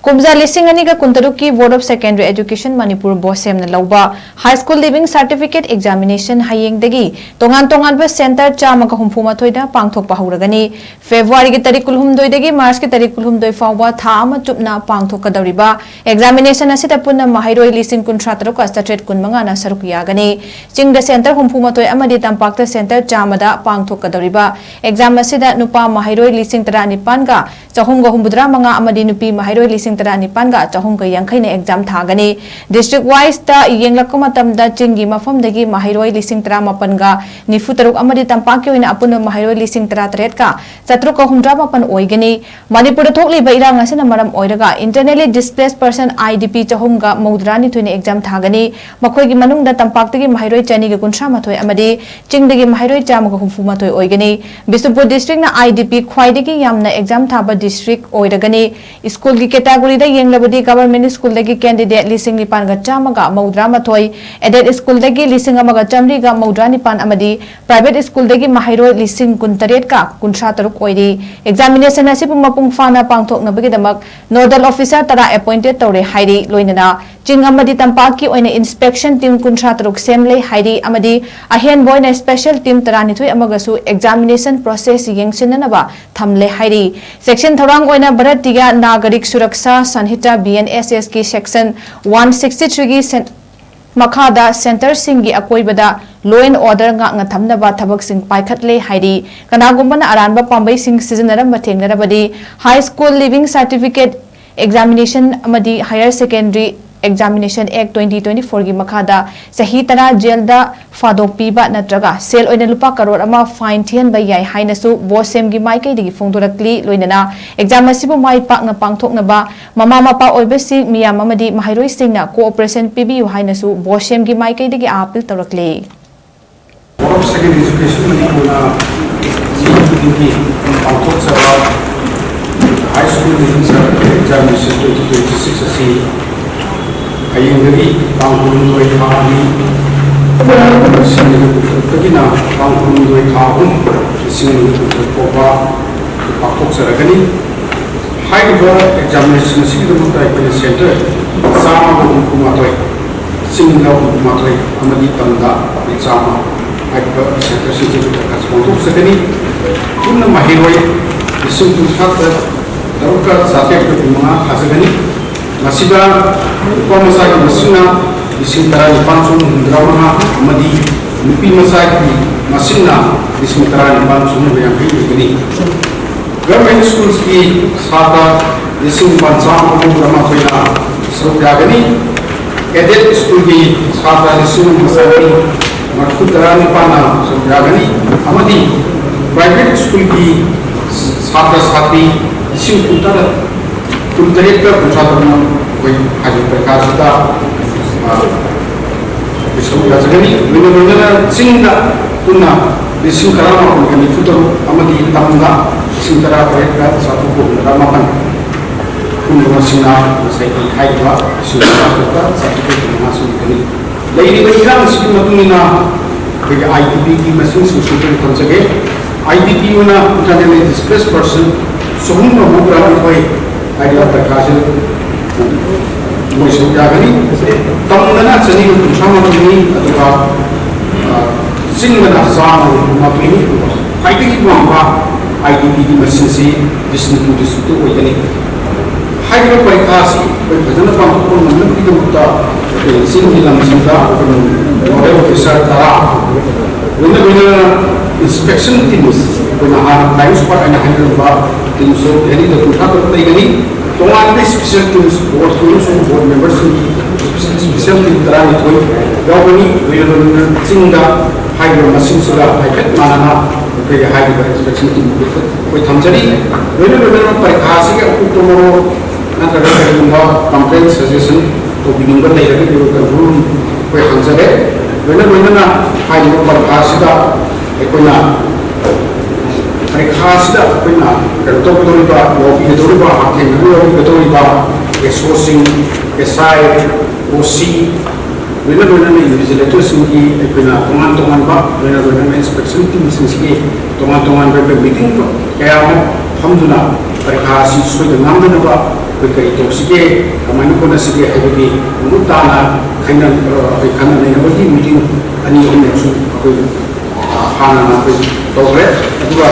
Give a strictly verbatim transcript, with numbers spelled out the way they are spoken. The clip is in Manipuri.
ꯀꯨꯝꯖꯥ ꯂꯤꯁꯤꯡ ꯑꯅꯤꯒ ꯀꯨꯟꯇꯔꯨꯛꯀꯤ Board of Secondary Education Manipur ꯕꯣꯁꯦꯝꯅ ꯂꯧꯕ High School Leaving Certificate Examination ꯍꯌꯦꯡꯗꯒꯤ ꯇꯣꯉꯥꯟ ꯇꯣꯉꯥꯟꯕ center ꯆꯥꯝꯃꯒ ꯍꯨꯝꯐꯨ ꯃꯥꯊꯣꯏꯗ ꯄꯥꯡꯊꯣꯛꯄ ꯍꯧꯔꯒꯅꯤ꯫ ꯐꯦꯕ꯭ꯔꯨꯋꯥꯔꯤꯒꯤ ꯇꯥꯔꯤꯛ ꯀꯨꯟꯍꯨꯝꯗꯣꯏꯗꯒꯤ ꯃꯥꯔꯆꯀꯤ ꯇꯥꯔꯤꯛ ꯀꯨꯟꯍꯨꯝꯗꯣꯏ ꯐꯥꯎꯕ ꯊꯥ ꯑꯃ ꯆꯨꯞꯅ ꯄꯥꯡꯊꯣꯛꯀꯗꯧꯔꯤꯕ examination ꯑꯁꯤꯗ ꯄꯨꯟꯅ ꯃꯍꯩꯔꯣꯏ ꯂꯤꯁꯤꯡ ꯀꯨꯟꯊ꯭ꯔꯥ ꯇꯔꯨꯛꯀ ꯆꯥꯇ꯭ꯔꯦꯠ ꯀꯨꯟꯃꯉꯥꯅ ꯁꯔꯨꯛ ꯌꯥꯒꯅꯤ꯫ ꯆꯤꯡꯗ center ꯍꯨꯝꯐꯨ ꯃꯥꯊꯣꯏ ꯑꯃꯗꯤ ꯇꯝꯄꯥꯛꯇ center ꯆꯥꯝꯃꯗ ꯄꯥꯡꯊꯣꯛꯀꯗꯧꯔꯤꯕ exam ꯑꯁꯤꯗ ꯅꯨꯄꯥ ꯃꯍꯩꯔꯣꯏ ꯂꯤꯁꯤꯡ ꯇꯔꯥꯅꯤꯄꯥꯟꯒ ꯆꯍꯨꯝꯒ ꯍꯨꯝꯐꯨꯇꯔꯥ ꯃꯉꯥ ꯑꯃꯗꯤ ꯅꯨꯄꯤ ꯃꯍꯩꯔꯣꯏ ꯂꯤꯁꯤꯡ ꯇꯔꯥꯅꯤꯄꯥꯟꯒ ꯆꯍꯨꯝꯒ ꯌꯥꯡꯈꯩꯅ exam ꯊꯥꯒꯅꯤ꯫ District wiseꯇ ꯌꯦꯡꯂꯛꯄ ꯃꯇꯝꯗ ꯆꯤꯡꯒꯤ ꯃꯐꯝꯗꯒꯤ ꯃꯍꯩꯔꯣꯏ ꯂꯤꯁꯤꯡ ꯇꯔꯥꯃꯥꯄꯟꯒ ꯅꯤꯐꯨ ꯇꯔꯨꯛ ꯑꯃꯗꯤ ꯇꯝꯄꯥꯛꯀꯤ ꯑꯣꯏꯅ ꯑꯄꯨꯟꯕ ꯃꯍꯩꯔꯣꯏ ꯂꯤꯁꯤꯡ ꯇꯔꯥꯇꯔꯦꯠꯀ ꯆꯥꯇ꯭ꯔꯨꯛꯀ ꯍꯨꯝꯗ꯭ꯔꯥ ꯃꯥꯄꯟ ꯑꯣꯏꯒꯅꯤ꯫ ꯃꯅꯤꯄꯨꯔꯗ ꯊꯣꯛꯂꯤꯕ ꯏꯔꯥꯡ ꯑꯁꯤꯅ ꯃꯔꯝ ꯑꯣꯏꯔꯒ Internally Displaced Person, I D P, ꯆꯍꯨꯝꯒ ꯃꯧꯗ꯭ꯔꯥꯅꯤꯊꯣꯏꯅ exam ꯊꯥꯒꯅꯤ꯫ ꯃꯈꯣꯏꯒꯤ ꯃꯅꯨꯡꯗ ꯇꯝꯄꯥꯛꯇꯒꯤ ꯃꯍꯩꯔꯣꯏ ꯆꯅꯤꯒ ꯀꯨꯟꯊ꯭ꯔꯥ ꯃꯥꯊꯣꯏ ꯑꯃꯗꯤ ꯆꯤꯡꯗꯒꯤ ꯃꯍꯩꯔꯣꯏ ꯆꯥꯝꯃꯒ ꯍꯨꯝꯐꯨ ꯃꯥꯊꯣꯏ ꯑꯣꯏꯒꯅꯤ꯫ ꯕꯤꯁꯅꯨꯄꯨꯔ districtꯅ I D P ꯈ꯭ꯋꯥꯏꯗꯒꯤ ꯌꯥꯝꯅ exam ꯊꯥꯕ district ꯑꯣꯏꯔꯒꯅꯤ꯫ Schoolꯒꯤ categoryꯗ ꯌꯦꯡꯂꯕꯗꯤ Government Schoolꯗꯒꯤ candidate ꯂꯤꯁꯤꯡ ꯅꯤꯄꯥꯟꯒ ꯆꯥꯝꯃꯒ ꯃꯧꯗ꯭ꯔꯥ ꯃꯥꯊꯣꯏ, Aided Schoolꯗꯒꯤ ꯂꯤꯁꯤꯡ ꯑꯃꯒ ꯆꯥꯃꯔꯤꯒ ꯃꯧꯗ꯭ꯔꯥ ꯅꯤꯄꯥꯟ ꯑꯃꯗꯤ Private Schoolꯗꯒꯤ ꯃꯍꯩꯔꯣꯏ ꯂꯤꯁꯤꯡ ꯀꯨꯟꯇꯔꯦꯠꯀ ꯀꯨꯟꯊ꯭ꯔꯥ ꯇꯔꯨꯛ ꯑꯣꯏꯔꯤ꯫ Examination ꯑꯁꯤꯕꯨ ꯃꯄꯨꯡ ꯐꯥꯅ ꯄꯥꯡꯊꯣꯛꯅꯕꯒꯤꯗꯃꯛ nodal officer ꯇꯔꯥ appointed ꯇꯧꯔꯦ ꯍꯥꯏꯔꯤ꯫ ꯂꯣꯏꯅꯅ ꯆꯤꯡ ꯑꯃꯗꯤ ꯇꯝꯄꯥꯛꯀꯤ ꯑꯣꯏꯅ inspection team ꯀꯨꯟꯊ꯭ꯔꯥ ꯇꯔꯨꯛ ꯁꯦꯝꯂꯦ ꯍꯥꯏꯔꯤ ꯑꯃꯗꯤ ꯑꯍꯦꯟꯕ ꯑꯣꯏꯅ special team ꯇꯔꯥꯅꯤꯊꯣꯏ ꯑꯃꯒꯁꯨ examination process ꯌꯦꯡꯁꯤꯟꯅꯅꯕ ꯊꯝꯂꯦ ꯍꯥꯏꯔꯤ꯫ Section ꯊꯧꯔꯥꯡ ꯑꯣꯏꯅ Bharatiya ꯅꯥꯒꯔꯤꯛ Suraksha ꯁꯟꯍꯤꯇꯥ B N S Sꯀꯤ section one sixty threeꯒꯤ ꯃꯈꯥꯗ centreꯁꯤꯡꯒꯤ ꯑꯀꯣꯏꯕꯗ law and order ꯉꯥꯛꯅ ꯊꯝꯅꯕ ꯊꯕꯛꯁꯤꯡ ꯄꯥꯏꯈꯠꯂꯦ ꯍꯥꯏꯔꯤ꯫ ꯀꯅꯥꯒꯨꯝꯕꯅ ꯑꯔꯥꯟꯕ ꯄꯥꯝꯕꯩꯁꯤꯡ ꯁꯤꯖꯤꯟꯅꯔꯝꯕ ꯊꯦꯡꯅꯔꯕꯗꯤ High School Leaving Certificate Examination ꯑꯃꯗꯤ Higher Secondary Examination Act twenty twenty fourꯒꯤ ꯃꯈꯥꯗ ꯆꯍꯤ ꯇꯔꯥ jailꯗ ꯐꯥꯗꯣꯛꯄꯤꯕ ꯅꯠꯇ꯭ꯔꯒ ꯁꯦꯜ ꯑꯣꯏꯅ ꯂꯨꯄꯥ ꯀꯔꯣꯔ ꯑꯃ fine ꯊꯤꯍꯟꯕ ꯌꯥꯏ ꯍꯥꯏꯅꯁꯨ ꯕꯣꯁꯦꯝꯒꯤ ꯃꯥꯏꯀꯩꯗꯒꯤ ꯐꯣꯡꯗꯣꯔꯛꯂꯤ꯫ ꯂꯣꯏꯅꯅ exam ꯑꯁꯤꯕꯨ ꯃꯥꯏ ꯄꯥꯛꯅ ꯄꯥꯡꯊꯣꯛꯅꯕ ꯃꯃꯥ ꯃꯄꯥ ꯑꯣꯏꯕꯁꯤꯡ, ꯃꯤꯌꯥꯝ ꯑꯃꯗꯤ ꯃꯍꯩꯔꯣꯏꯁꯤꯡꯅ cooperation ꯄꯤꯕꯤꯌꯨ ꯍꯥꯏꯅꯁꯨ ꯕꯣꯁꯦꯝꯒꯤ ꯃꯥꯏꯀꯩꯗꯒꯤ appeal ꯇꯧꯔꯛꯂꯤ꯫ Board of Secondary Education ꯃꯅꯤꯄꯨꯔꯅ ꯆꯍꯤ ꯈꯨꯗꯤꯡꯒꯤ ꯄꯥꯡꯊꯣꯛꯆꯕ High School Leaving Certificate Examination twenty twenty six ꯑꯁꯤ ꯍꯌꯦꯡꯗꯒꯤ ꯇꯥꯡ ꯀꯨꯟꯍꯨꯝꯗꯣꯏ ꯊꯥ ꯑꯅꯤ, ꯂꯤꯁꯤꯡ ꯑꯅꯤ ꯀꯨꯟꯇꯔꯨꯛꯇꯒꯤꯅ ꯇꯥꯡ ꯀꯨꯟꯍꯨꯝꯗꯣꯏ ꯊꯥ ꯑꯍꯨꯝ, ꯂꯤꯁꯤꯡ ꯑꯅꯤ ꯀꯨꯟꯇꯔꯨꯛ ꯐꯥꯎꯕ ꯄꯥꯡꯊꯣꯛꯆꯔꯒꯅꯤ꯫ ꯍꯥꯏꯔꯤꯕ ꯑꯦꯛꯖꯥꯃꯤꯅꯦꯁꯟ ꯑꯁꯤꯒꯤꯗꯃꯛꯇ ꯑꯩꯈꯣꯏꯅ ꯁꯦꯟꯇꯔ ꯆꯥꯝꯃꯒ ꯍꯨꯝꯐꯨ ꯃꯥꯊꯣꯏ, ꯆꯤꯡꯗ ꯍꯨꯝꯐꯨ ꯃꯥꯊꯣꯏ ꯑꯃꯗꯤ ꯇꯝꯗ ꯆꯥꯝꯃ ꯍꯥꯏꯔꯤꯕ ꯁꯦꯟꯇꯔꯁꯤꯡꯁꯤ ꯄꯥꯡꯊꯣꯛꯆꯒꯅꯤ꯫ ꯄꯨꯟꯅ ꯃꯍꯩꯔꯣꯏ ꯂꯤꯁꯤꯡ ꯀꯨꯟꯊ꯭ꯔꯥ ꯇꯔꯨꯛꯀ ꯆꯥꯇ꯭ꯔꯦꯠ ꯍꯨꯝꯐꯨ ꯃꯉꯥ ꯊꯥꯖꯒꯅꯤ꯫ ꯃꯁꯤꯗ ꯅꯨꯄꯥ ꯃꯆꯥꯒꯤ ꯃꯁꯤꯡꯅ ꯂꯤꯁꯤꯡ ꯇꯔꯥꯅꯤꯄꯥꯟ ꯆꯍꯨꯝ ꯍꯨꯝꯐꯨꯇꯔꯥ ꯃꯉꯥ ꯑꯃꯗꯤ ꯅꯨꯄꯤ ꯃꯆꯥꯒꯤ ꯃꯁꯤꯡꯅ ꯂꯤꯁꯤꯡ ꯇꯔꯥꯅꯤꯄꯥꯟ ꯆꯍꯨꯝ ꯌꯥꯡꯈꯩ ꯑꯣꯏꯒꯅꯤ꯫ ꯒꯚꯔꯟꯃꯦꯟ ꯁ꯭ꯀꯨꯜꯁꯀꯤ ꯁꯥꯇ꯭ꯔ ꯂꯤꯁꯤꯡ ꯅꯤꯄꯥꯟ ꯆꯥꯝꯃ ꯍꯨꯝꯐꯨꯇꯔꯥꯃꯥꯊꯣꯏꯅ ꯁꯔꯨꯛ ꯌꯥꯒꯅꯤ꯫ ꯑꯦꯗꯦꯗ ꯁ꯭ꯀꯨꯜꯒꯤ ꯁꯥꯇ꯭ꯔ ꯂꯤꯁꯤꯡ ꯑꯃ ꯆꯥꯇ꯭ꯔꯦꯠ ꯃꯔꯤꯐꯨꯇꯔꯥ ꯅꯤꯄꯥꯟꯅ ꯁꯔꯨꯛ ꯌꯥꯒꯅꯤ ꯑꯃꯗꯤ ꯄ꯭ꯔꯥꯏꯚꯦꯠ ꯁ꯭ꯀꯨꯜꯒꯤ ꯁꯥꯇ꯭ꯔ ꯁꯥꯇ꯭ꯔꯤ ꯂꯤꯁꯤꯡ ꯀꯨꯟꯇꯔꯦꯠ, ꯀꯨꯟꯇꯔꯦꯠꯀ ꯀꯨꯟꯊ꯭ꯔꯥ ꯇꯔꯨꯛꯅ ꯑꯩꯈꯣꯏ ꯍꯥꯏꯔꯤꯕ ꯄꯔꯤꯈꯥꯁꯤꯗ, ꯑ, ꯑꯩꯈꯣꯏ ꯁꯔꯨꯛ ꯌꯥꯖꯒꯅꯤ꯫ ꯂꯣꯏꯅ ꯂꯣꯏꯅꯅ ꯆꯤꯡꯗ ꯄꯨꯟꯅ ꯂꯤꯁꯤꯡ ꯇꯔꯥꯃꯥꯄꯜꯒ ꯅꯤꯐꯨꯇꯔꯨꯛ ꯑꯃꯗꯤ ꯇꯝꯗ ꯂꯤꯁꯤꯡ ꯇꯔꯥꯇꯔꯦꯠꯀ ꯆꯥꯇ꯭ꯔꯨꯛꯀ ꯍꯨꯝꯐꯨꯇꯔꯥ ꯃꯥꯄꯜ꯫ ꯄꯨꯟꯕ ꯃꯁꯤꯡꯅ ꯉꯁꯥꯏꯒꯤ ꯍꯥꯏꯔꯤꯕ ꯂꯤꯁꯤꯡ ꯇꯔꯥꯇꯔꯨꯛꯀ ꯆꯥꯇ꯭ꯔꯨꯛꯀ ꯍꯨꯝꯐꯨꯇꯔꯥ ꯃꯉꯥ ꯁꯨꯝꯂꯛꯀꯅꯤ꯫ ꯂꯩꯔꯤꯕ ꯏꯔꯥꯡꯁꯤꯒꯤ ꯃꯇꯨꯡ ꯏꯟꯅ ꯑꯩꯈꯣꯏꯒꯤ ꯑꯥꯏ ꯗꯤ ꯄꯤꯒꯤ ꯃꯁꯤꯡꯁꯤꯡꯁꯨ ꯑꯩꯈꯣꯏꯅ ꯊꯝꯖꯒꯦ꯫ ꯑꯥꯏ ꯗꯤ ꯄꯤ ꯑꯣꯏꯅ internally displaced person ꯆꯍꯨꯝꯒ ꯃꯧꯗ꯭ꯔꯥꯅꯤꯊꯣꯏ ꯍꯥꯏꯔꯤꯕ ꯄꯔꯤꯈꯥꯁꯤ ꯃꯣꯏ ꯁꯔꯨꯛ ꯌꯥꯒꯅꯤ꯫ ꯇꯝꯗꯅ ꯆꯅꯤꯒ ꯀꯨꯟꯊ꯭ꯔꯥ ꯃꯥꯊꯣꯏꯅꯤ, ꯑꯗꯨꯒ, ꯑ, ꯆꯤꯡꯗꯅ ꯆꯥꯝꯃ ꯍꯨꯝꯐꯨ ꯃꯥꯊꯣꯏꯅꯤ꯫ ꯑꯗꯨꯒ ꯈ꯭ꯋꯥꯏꯗꯒꯤ ꯋꯥꯡꯕ ꯑꯥꯏ ꯗꯤ ꯄꯤꯒꯤ ꯃꯁꯤꯡꯁꯤ ꯕꯤꯁꯅꯨꯄꯨꯔ district ꯑꯣꯏꯒꯅꯤ꯫ ꯍꯥꯏꯔꯤꯕ ꯄꯔꯤꯈꯥ ꯑꯁꯤ ꯑꯩꯈꯣꯏ ꯐꯖꯅ ꯄꯥꯡꯊꯣꯛꯄ ꯉꯝꯅꯕꯒꯤꯗꯃꯛꯇ ꯑꯩꯈꯣꯏ ꯆꯤꯡꯒꯤ ꯂꯝꯁꯤꯡꯗ ꯑꯩꯈꯣꯏ nodal officer ꯇꯔꯥ, ꯂꯣꯏꯅ ꯂꯣꯏꯅꯅ inspection teams, ꯑꯩꯈꯣꯏꯅ ꯍꯥꯟꯅ flying squad ꯍꯥꯏꯅ ꯍꯥꯏꯅꯔꯝꯕ teamꯁꯨ ꯗꯦꯜꯂꯤꯗ ꯀꯨꯟꯊ꯭ꯔꯥ ꯇꯔꯨꯛ ꯂꯩꯒꯅꯤ꯫ ꯇꯣꯉꯥꯟꯕ special teams, board ꯑꯃꯁꯨꯡ board memberꯁꯤꯡꯒꯤ special team ꯇꯔꯥꯅꯤꯊꯣꯏ ꯌꯥꯎꯒꯅꯤ꯫ ꯂꯣꯏꯅ ꯂꯣꯏꯅꯅ ꯆꯤꯡꯗ ꯍꯥꯏꯔꯤꯕ ꯃꯁꯤꯡꯁꯤꯒ ꯍꯥꯏꯐꯦꯠ ꯃꯥꯟꯅꯅ ꯑꯩꯈꯣꯏꯒꯤ ꯍꯥꯏꯔꯤꯕ inspection team ꯑꯩꯈꯣꯏ ꯊꯝꯖꯔꯤ꯫ ꯂꯣꯏꯅ ꯂꯣꯏꯅꯅ ꯄꯔꯤꯈꯥ ꯑꯁꯤꯒꯤ ꯑꯀꯨꯞꯄ ꯃꯔꯣꯜ ꯅꯠꯇ꯭ꯔꯒ ꯀꯔꯤꯒꯨꯝꯕ complaint, suggestion ꯇꯧꯕꯤꯅꯤꯡꯕ ꯂꯩꯔꯒꯗꯤ ꯑꯩꯈꯣꯏ control room ꯑꯩꯈꯣꯏ ꯍꯥꯡꯖꯔꯦ꯫ ꯂꯣꯏꯅ ꯂꯣꯏꯅꯅ ꯍꯥꯏꯔꯤꯕ ꯄꯔꯤꯈꯥ ꯑꯁꯤꯗ ꯑꯩꯈꯣꯏꯅ, ꯄꯔꯤꯈꯥ ꯑꯁꯤꯗ ꯑꯩꯈꯣꯏꯅ ꯀꯩꯅꯣ ꯇꯧꯒꯗꯧꯔꯤꯕ, ꯌꯥꯎꯕꯤꯒꯗꯧꯔꯤꯕ, ꯍꯛꯊꯦꯡꯅꯅ ꯌꯥꯎꯕꯤꯒꯗꯧꯔꯤꯕ ꯑꯦꯁ ꯑꯣꯁꯤꯡ, ꯑꯦꯁ ꯑꯥꯏ, ꯑꯣ ꯁꯤ, ꯂꯣꯏꯅ ꯂꯣꯏꯅꯅ invigilatorꯁꯤꯡꯒꯤ ꯑꯩꯈꯣꯏꯅ ꯇꯣꯉꯥꯟ ꯇꯣꯉꯥꯟꯕ, ꯂꯣꯏꯅ ꯂꯣꯏꯅꯅ inspection teamꯁꯤꯡꯁꯤꯒꯤ ꯇꯣꯉꯥꯟ ꯇꯣꯉꯥꯟꯕ ꯑꯩꯈꯣꯏ meeting ꯀꯌꯥ ꯑꯃ ꯐꯝꯗꯨꯅ ꯄꯔꯤꯈꯥ ꯑꯁꯤ ꯁꯣꯏꯗ ꯉꯥꯝꯗꯅꯕ ꯑꯩꯈꯣꯏ ꯀꯔꯤ ꯇꯧꯁꯤꯒꯦ, ꯀꯃꯥꯏꯅ ꯍꯣꯠꯅꯁꯤꯒꯦ ꯍꯥꯏꯕꯒꯤ ꯃꯃꯨꯠ ꯇꯥꯅ ꯈꯟꯅ ꯑꯩꯈꯣꯏ ꯈꯟꯅ ꯅꯩꯅꯕꯒꯤ ꯃꯤꯇꯤꯡ ꯑꯅꯤ ꯑꯍꯨꯝꯂꯛꯁꯨ ꯑꯩꯈꯣꯏ ꯍꯥꯟꯅ ꯑꯩꯈꯣꯏ ꯇꯧꯈ꯭ꯔꯦ꯫ ꯑꯗꯨꯒ